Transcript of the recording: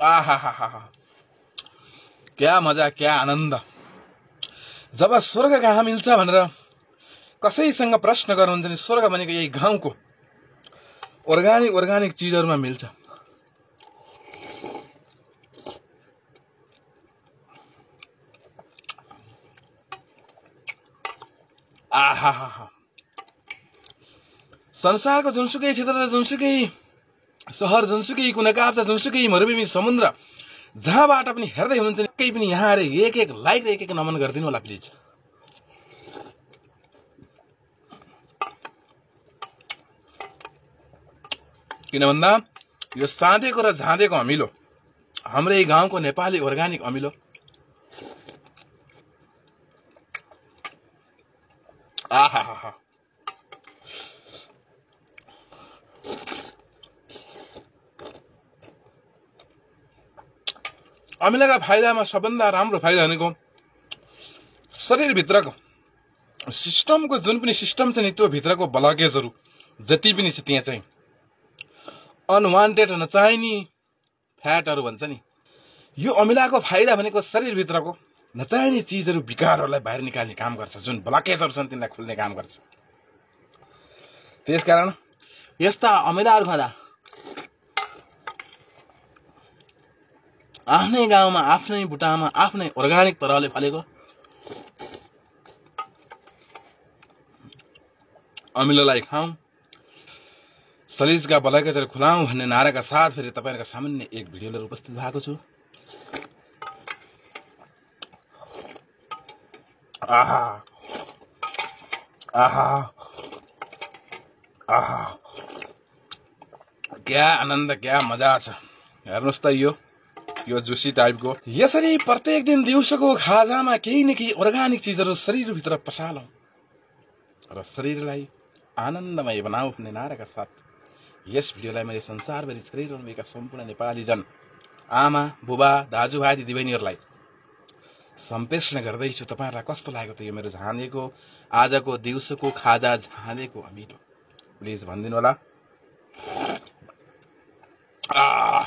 आहा, क्या मजा, क्या आनन्द। जब स्वर्ग कहाँ मिल्छ भनेर कसैसँग प्रश्न गर्नुहुन्छ नि, स्वर्ग भनेको यही गाउँको अर्गानिक चीजहरुमा मिल्छ। आहा, संसारको जुनसुकै क्षेत्र, जुनसुकै शहर, जुनसुकै कुना काप्चा, जुनसुकै मरुभूमि, समुद्र, जहाँबाट पनि हेर्दै हुनुहुन्छ नि, केही पनि यहाँ आएर एक लाइक र एक नमन गरिदिनु होला प्लिज। किन भन्दा यो साँधेको र झाँधेको अमिलो, हाम्रै गाउँको नेपाली अर्गानिक अमिलो। आहा, अमिलोका फाइदामा सबभन्दा राम्रो फाइदा भनेको शरीरभित्रको सिस्टमको जुन पनि सिस्टम छ नि, त्यो भित्रको ब्लकेजहरु जति पनि छ त्यहाँ चाहिँ अनवान्टेड नचाहिने फ्याटहरु भन्छ नि, यो अमिलाको फाइदा भनेको शरीरभित्रको नचाहिने चीजहरु, विकारहरुलाई बाहिर निकाल्ने काम गर्छ, जुन ब्लकेजहरु छन् तिनलाई खुल्ने काम गर्छ। त्यसकारण यस्ता अमिलाहरु खाँदा आफ्नै गाउँमा, आफ्नै बुटामा, आफ्नै अर्गानिक तरहले फलेको अमिलोलाई खाऊ, शरीरका ब्लकेजहरु खुलाऊ भन्ने नाराका साथ फेरि तपाईहरुका सामान्य एक भिडियो लिएर उपस्थित भएको छु। आहा, क्या आनन्द, क्या मजा छ। हेर्नुस् त यो जुसी टाइपको। यसरी प्रत्येक दिन दिउँसोको खाजामा केही न केही अर्गानिक चीजहरु शरीरभित्र पसालौं र शरीरलाई आनन्दमय बनाऊ भन्ने नाराका साथ यस भिडियोलाई मैले संसारभरि छरिरहनुभएका सम्पूर्ण नेपाली जन, आमा, बुबा, दाजुभाइ, दिदीबहिनीहरुलाई सम्प्रेषण गर्दैछु। तपाईहरुलाई कस्तो लाग्यो त यो मेरो झाँधेको आजको दिउँसोको खाजा, झाँधेको अमिलो? प्लिज भनिदिनु होला। आ